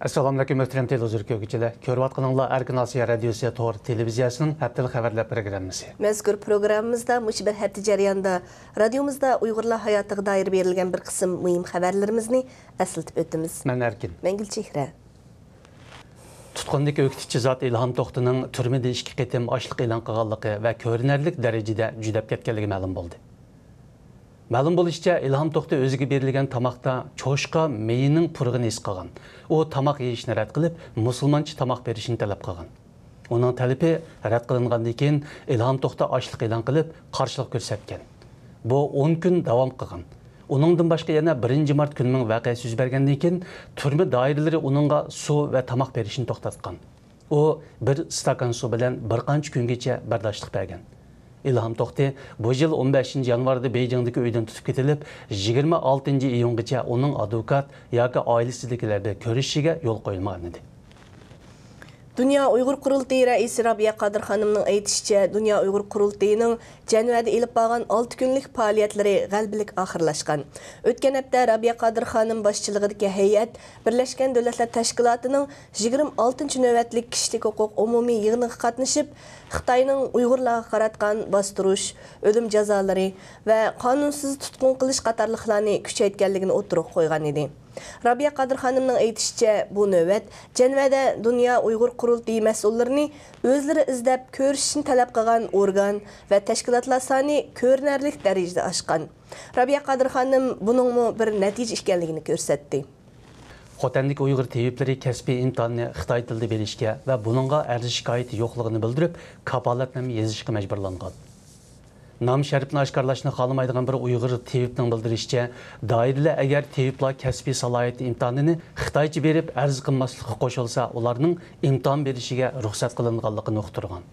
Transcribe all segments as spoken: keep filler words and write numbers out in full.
ئەسسالامۇئەلەيكۇم، مۆھتەرەم تېلېۋىزور كۆرگۈچىلەر. كۆرۈۋاتقىنىڭلار ئەركىن ئاسىيا رادىيوسى تور تېلېۋىزىيەسىنىڭ ھەپتىلىك خەۋەرلەر پروگراممىسى. مەزكۇر پروگراممىمىزدا مۇشۇ بىر ھەپتە جەريانىدا رادىيومىزدا ئۇيغۇرلار ھاياتىغا دائىر بېرىلگەن بىر قىسىم مۇھىم خەۋەرلىرىمىزنى ئەسلىتىپ ئۆتىمىز. مەن ئەركىن. مەن گۈلچېھرە. تۇتقۇندىكى ئۆكتىچى زات ئىلھام توختىنىڭ تۈرمىدە ئىككى قېتىم ئاچلىق ئېلان قىلغانلىقى ۋە كۆرۈنەرلىك دەرىجىدە جۈدەپ كەتكەنلىكى مەلۇم بولدى. مەلۇم بولۇشىچە، ئىلھام توختى ئۆزىگە بېرىلگەن تاماقتا چوشقا مېيىنىڭ پۇرىقىنى ھېس قىلغان. ئۇ تاماق يېيىشنى رەت قىلىپ، مۇسۇلمانچە تاماق بېرىشنى تەلەپ قىلغان. ئۇنىڭ تەلىپى رەت قىلىنغاندىن كېيىن، ئىلھام توختى ئاچلىق ئېلان قىلىپ، قارشىلىق كۆرسەتكەن. بۇ ئون كۈن داۋام قىلغان. ئۇنىڭدىن باشقا يەنە بىرىنچى مارت كۈنىمۇ ۋەقەسى يۈز بەرگەندىن كېيىن، تۈرمە دائىرىلىرى ئۇنىڭغا سۇ ۋە تاماق بېرىشنى توختاتقان. ئۇ بىر ئىستاكان سۇ بىلەن بىر قانچە كۈنگىچە بەرداشلىق بەرگەن. ئىلھام توختى بۇ يىل ئون بەشىنچى يانۋاردا بېيجىڭدىكى ئۆيىدىن تۇتۇپ كېتىلىپ، يىگىرمە ئالتىنچى ئىيۇنغىچە ئۇنىڭ ئادۋوكات ياكى ئائىلىسىدىكىلەر بىلەن كۆرۈشۈشىگە يول قويۇلمىغان ئىدى. دۇنيا ئۇيغۇر قۇرۇلتىيى رەئىسى رابىيە قادىر خانىمنىڭ ئېيتىشىچە، دۇنيا ئۇيغۇر قۇرۇلتىيىنىڭ جەنۋەدە ئېلىپ بارغان ئالتە كۈنلۈك پائالىيەتلىرى غەلىبىلىك ئاخىرلاشقان. ئۆتكەن ھەپتە رابىيە قادىر خانىم باشچىلىقىدىكى ھەيئەت بىرلەشكەن دۆلەتلەر تەشكىلاتىنىڭ يىگىرمە ئالتىنچى نۆۋەتلىك كىشىلىك ھوقۇق ئومۇمىي يىغىنىغا قاتنىشىپ، خىتاينىڭ ئۇيغۇرلارغا قاراتقان باستۇرۇش، ئۆلۈم جازالىرى ۋە قانۇنسىز تۇتقۇن قىلىش قاتارلىقلارنى كۈچەيتكەنلىكىنى ئوتتۇرىغا قويغان ئىدى. رابىيە قادىر خانىمنىڭ ئېيتىشىچە، بۇ نۆۋەت جەنۋەدە دۇنيا ئۇيغۇر قۇرۇلتىيى مەسئۇللىرىنى ئۆزلىرى ئىزدەپ كۆرۈشۈشنى تەلەپ قىلغان ئورگان ۋە تەشكىلاتلار سانى كۆرۈنەرلىك دەرىجىدە ئاشقان. رابىيە قادىر خانىم بۇنىڭمۇ بىر نەتىجە ئىكەنلىكىنى كۆرسەتتى. خوتەندىكى ئۇيغۇر تېۋىپلىرى كەسپىي ئىمتىھاننى خىتاي تىلىدا بېرىشكە ۋە بۇنىڭغا ئەرز شىكايىتى يوقلۇقىنى بىلدۈرۈپ، كاپالەتنامە يېزىشقا مەجبۇرلانغان. نام شەرىپىنى ئاشكارىلاشنى خالىمايدىغان بىر ئۇيغۇر تېۋىپنىڭ بىلدۈرۈشىچە، دائىرىلەر ئەگەر تېۋىپلار كەسپىي سالاھىيىتى ئىمتىھانىنى خىتايچە بېرىپ ئەرز قىلماسلىققا قوشۇلسا، ئۇلارنىڭ ئىمتىھان بېرىشىگە رۇخسەت قىلىنغانلىقىنى ئۇقتۇرغان.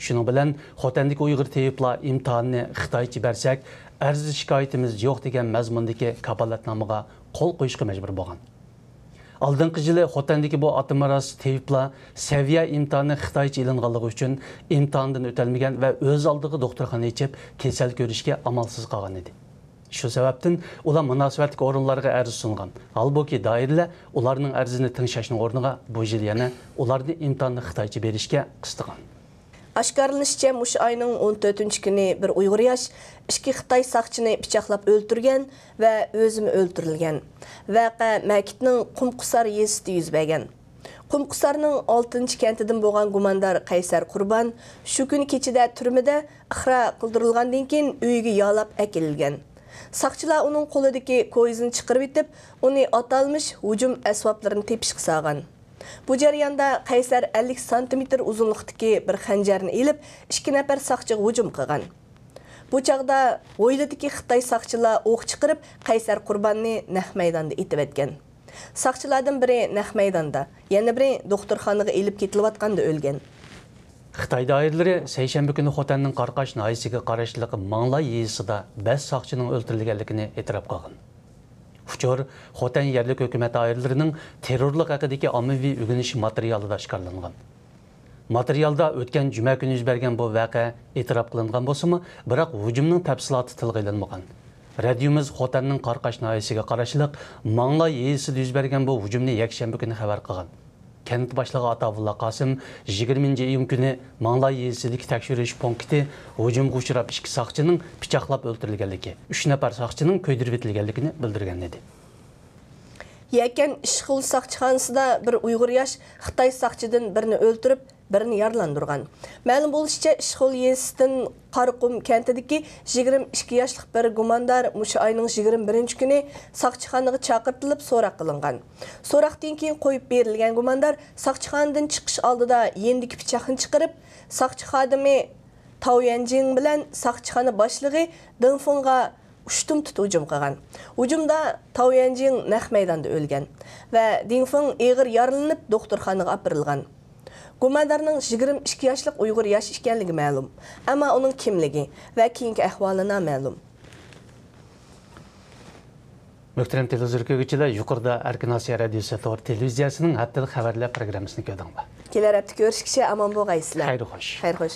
شۇنىڭ بىلەن خوتەندىكى ئۇيغۇر تېۋىپلار ئىمتىھاننى خىتايچە بەرسەك، ئەرز شىكايىتىمىز يوق دېگەن مەزمۇندىكى كاپالەتنامىغا قول قويۇشقا مەجبۇر بولغان. ئالدىنقى يىلى خوتەندىكى بۇ ئاتىمىراس تېۋىپلار سەۋىيە ئىمتىھانى خىتايچە ئېلىنغانلىقى ئۈچۈن ئىمتىھاندىن ئۆتەلمىگەن ۋە ئۆز ئالدىغا دوختۇرخانا ئېچىپ، كېسەل كۆرۈشكە ئامالسىز قالغان ئىدى. شۇ سەۋەبتىن ئۇلار مۇناسىۋەتلىك ئورۇنلارغا ئەرز سۇنغان. ھالبۇكى، دائىرىلەر ئۇلارنىڭ ئەرزىنى تىڭشاشنىڭ ئورنىغا، بۇ يىل يەنە ئۇلارنى ئىمتىھاننى خىتايچە بېرىشكە قىستىغان. ئاشكارىلىنىشىچە، مۇشۇ ئاينىڭ ئون تۆتىنچى كۈنى بىر ئۇيغۇر ياش ئىككى خىتاي ساقچىنى پىچاقلاپ ئۆلتۈرگەن ۋە ئۆزىمۇ ئۆلتۈرۈلگەن. ۋەقە مەكىتنىڭ قۇمقۇسار يېزىسىدا يۈز بەرگەن. قۇمقۇسارنىڭ ئالتىنچى كەنتىدىن بولغان گۇماندار قەيسەر قۇربان شۇ كۈنى كېچىدە تۈرمىدە ئىقرار قىلدۇرۇلغاندىن كېيىن، ئۆيىگە يالاپ ئەكېلىنگەن. ساقچىلار ئۇنىڭ قولىدىكى كويزىنى چىقىرىۋېتىپ، ئۇنى ئاتالمىش ھۇجۇم ئەسۋابلىرىنى تېپىشقا سالغان. بۇ جەرياندا قەيسەر ئەللىك سانتىمېتىر ئۇزۇنلۇقتىكى بىر خەنجەرنى ئېلىپ، ئىككى نەپەر ساقچىغا ھۇجۇم قىلغان. بۇ چاغدا ھويلىدىكى خىتاي ساقچىلار ئوق چىقىرىپ، قەيسەر قۇرباننى نەق مەيداندا ئېتىۋەتكەن. ساقچىلاردىن بىرى نەق مەيداندا، يەنە بىرى دوختۇرخانىغا ئېلىپ كېتىلىۋاتقاندا ئۆلگەن. خىتاي دائىرىلىرى سەيشەنبە كۈنى خوتەننىڭ قاراقاش ناھىيەسىگە قاراشلىق ماڭلاي يېزىسىدا بەش ساقچىنىڭ ئۆلتۈرۈلگەنلىكىنى ئېتىراپ قىلغان. ئۇچۇر خوتەن يەرلىك ھۆكۈمەت دائىرىلىرىنىڭ تېررورلۇق ھەققىدىكى ئاممىۋى ئۆگىنىش ماتېرىيالىدا ئاشكارىلانغان. ماتېرىيالدا ئۆتكەن جۈمە كۈنى يۈز بەرگەن بۇ ۋەقە ئېتىراپ قىلىنغان بولسىمۇ، بىراق ھۇجۇمنىڭ تەپسىلاتى تىلغا ئېلىنمىغان. رادىيومىز خوتەننىڭ قاراقاش ناھىيەسىگە قاراشلىق ماڭلاي يېزىسىدا يۈز بەرگەن بۇ ھۇجۇمنى يەكشەنبە كۈنى خەۋەر قىلغان. كەنت باشلىقى ئاتاۋۇللا قاسىم يىگىرمىنچى ئىيۇن كۈنى ماڭلاي يېزىسىدىكى تەكشۈرۈش پونكىتى ھۇجۇمغا ئۇچراپ، ئىككى ساقچىنىڭ پىچاقلاپ ئۆلتۈرۈلگەنلىكى، ئۈچ نەپەر ساقچىنىڭ كۆيدۈرۈۋېتىلگەنلىكىنى بىلدۈرگەن ئىدى. يەكەن ئىشخۇل ساقچىخانىسىدا بىر ئۇيغۇر ياش خىتاي ساقچىدىن بىرنى ئۆلتۈرۈپ، بىرنى يارىلاندۇرغان. مەلۇم بولۇشىچە، ئىشخۇل يېزىسىدىن قارىقۇم كەنتىدىكى يىگىرمە ئىككى ياشلىق بىر گۇماندار مۇشۇ ئاينىڭ يىگىرمە بىرىنچى كۈنى ساقچىخانىغا چاقىرتىلىپ سوراق قىلىنغان. سوراقتىن كېيىن قويۇپ بېرىلگەن گۇماندار ساقچىخانىدىن چىقىش ئالدىدا يېنىدىكى پىچاقنى چىقىرىپ، ساقچى خادىمى تاۋ يەنجىڭ بىلەن ساقچىخانا باشلىقى دېڭ فېڭغا ئۇشتۇمتۇت ھۇجۇم قىلغان. ھۇجۇمدا تاۋ يەنجىڭ نەق مەيداندا ئۆلگەن ۋە دېڭ فېڭ ئېغىر يارىلىنىپ دوختۇرخانىغا ئاپىرىلغان. گۇماندارنىڭ يىگىرمە ئىككى ياشلىق ئۇيغۇر ياش ئىكەنلىكى مەلۇم، ئەمما ئۇنىڭ كىملىكى ۋە كېيىنكى ئەھۋالى نامەلۇم. مۆھتەرەم تېلېۋىزور كۆرگۈچىلەر، يۇقىرىدا ئەركىن ئاسىيا رادىيوسى تور تېلېۋىزىيەسىنىڭ ھەپتىلىك خەۋەرلەر پروگراممىسىنى كۆردۈڭلار. كېلەر ھەپتە كۆرۈشكىچە ئامان بولغايسىلەر. خەير خوش. خەير خوش.